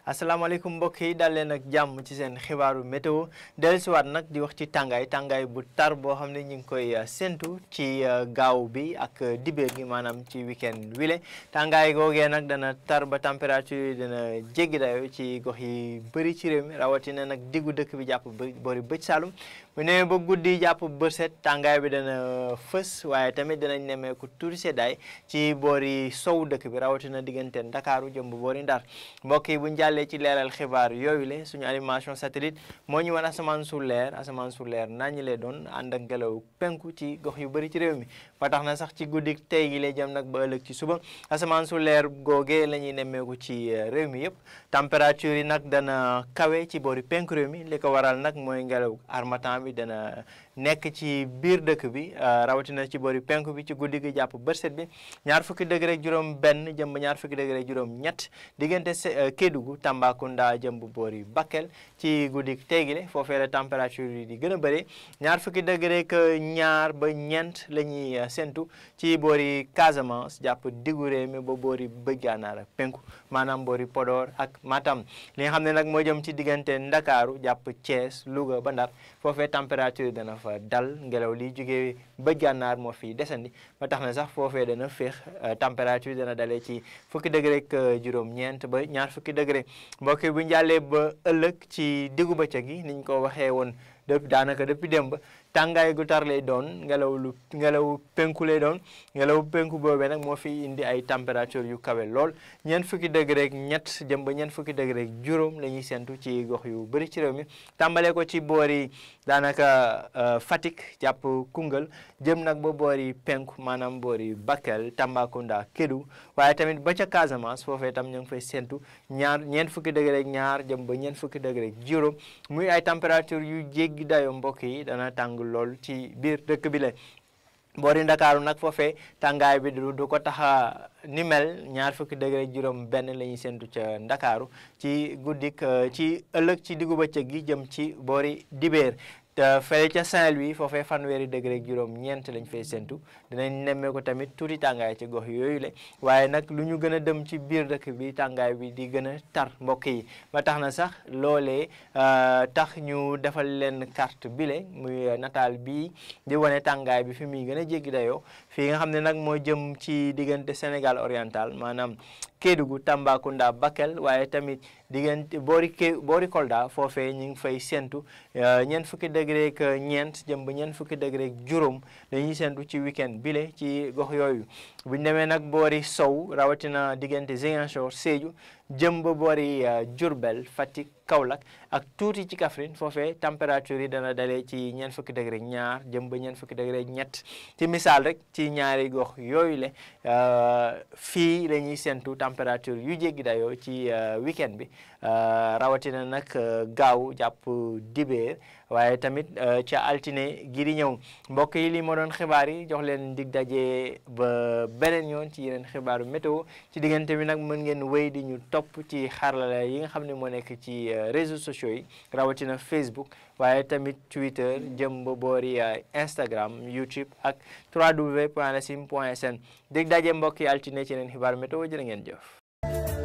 asalaamaaleykum mbokk yi dal leen ak jàmm ci seen xibaaru météo dellusiwaat nag di wax ci tàngaay bu tar boo xam ne ñu ngi koy séntu ci gaaw bi ak dibéer gi maanaam ci weekend wile tàngaay googee nag dana tar ba température yi dana jéggi dayo ci gox yi bëri ci réew mi rawatina nag diggu dëkk bi jàpp boori bëj Saalum bu nee ba guddi jàpp bërset tàngaay bi dana fës waaye tamit danañ nemmeeku tuuti seddaay ci boori sow dëkk bi rawatina diggante Ndakaaru jëm bu boori Ndar mbokk yi buñ jàllee ci leeral xibaar yooyu le suñu animation satellite moo ñu wan asamaan su leer nañ lee doon ànd ak ngelaw penku ci gox yu bëri ci réew mi ba tax na sax ci guddi tey gi lay jëm nag ba ëllëg ci suba asamaan su leer googee la ñuy nemmeeku ci réew mi yëpp température yi nag dana kawe ci boori penku réew mi li ko waral nag mooy ngelaw harmattan bi dana nekk ci biir dëkk bi rawatina ci boori penku bi ci guddi gi jàpp bërset bi ñaar fukki degré ak juróom benn jëm ba ñaar fukki degré ak juróom ñett diggante Kédougou Tambacounda jëm bu boori Bakel ci guddi tey gi le foofee la température yi di gën a bëri ñaar fukki degré ak ñaar ba ñeent la ñuy séntu ci boori Casamance jàpp diggu réew mi ba boori bëj gànnaar ak penku maanaam boori Podor ak Matam li nga xam ne nag moo jëm ci diggante Ndakaaru jàpp Thiès Louga ba Ndar foofee température dana fa dal ngelaw li jógee bëj gànnaar moo fi desandi ba tax na sax foofee dana féex température dana dalee ci fukki degré ak juróom-ñeent ba ñaar fukki degré mbokk yi bu ñu jàllee ba ëllëg ci diggu bëccëg gi niñ ko waxee woon daanaka depuis démb tàngaay gu tar lay doon ngelaw penku lay doon ngelaw penku boobee nag moo fi indi ay température yu kawe lool ñeent fukki degré ak ñett jëm ba ñeent fukki degré ak juróom la ñuy séntu ci gox yu bëri ci réew mi tàmbalee ko ci boori daanaka Fatick jàpp Koungheul jëm nag ba boori penku maanaam boori Bakel Tambacounda Kédougou waaye tamit ba ca Casamance foofee tam ñu ngi fay séntu ñeent fukki degré ak ñaar jëm ba ñeent fukki degré ak juróom muy ay température yu jéggi dayo mbokk yi dana tàng lool ci biir dëkk bi la boori Ndakaaru nag foofee tàngaay bi du ko taxa ni mel ñaar fukki degré juróom benn la ñuy séntu ca Ndakaaru ci guddik ci ëllëg ci diggu bëccëg gi jëm ci boori dibéer te fële ca Saint-Louis foofee fanweeri degré ak juróom ñeent lañ fay séntu dinañ nemmee ko tamit tuuti tàngaay ci gox yooyu la waaye nag lu ñu gën a dem ci biir dëkk bi tàngaay bi di gën a tar mbokk yi ba tax na sax loolee tax ñu defal leen carte bile muy nataal bii di wane tàngaay bi fi muy gën a jéggi dayoo fii nga xam ne nag moo jëm ci diggante Sénégal oriental maanaam Kédougou Tambacounda Bakel waaye tamit diggante boori Kolda foofee ñu ngi fay séntu ñeent fukki degré ak ñeent jëm ba ñeent fukki degré ak juróom dañuy séntu ci weekend bile ci gox yooyu bu ñu demee nag boori sow rawatina diggante Ziguinchor Sédhiou jëm ba boori Diourbel Fatick Kaolack ak tuuti ci Kaffrine foofee température yi dana dalee ci ñeent fukki degré ñaar jëm ba ñeent fukki degré ñett ci misaal rek ci ñaari gox yooyu le fii la ñuy séntu température yu jéggi dayoo ci weekend bi rawatina nag gaaw jàpp dibéer waaye tamit ca altine gi di ñëw mbokk yi li moo doon xibaar yi jox leen dig daje ba beneen yoon ci yeneen xibaaru météo ci diggante bi nag mën ngeen wéy di ñu topp ci xarala yi nga xam ne moo nekk ci réseaux sociaux yi rawatina Facebook waaye tamit Twitter jëm ba boori Instagram YouTube ak www.lasim.sn dig daje mbokk yi altine ci yeneen xibaaru météo jërë ngeen jëf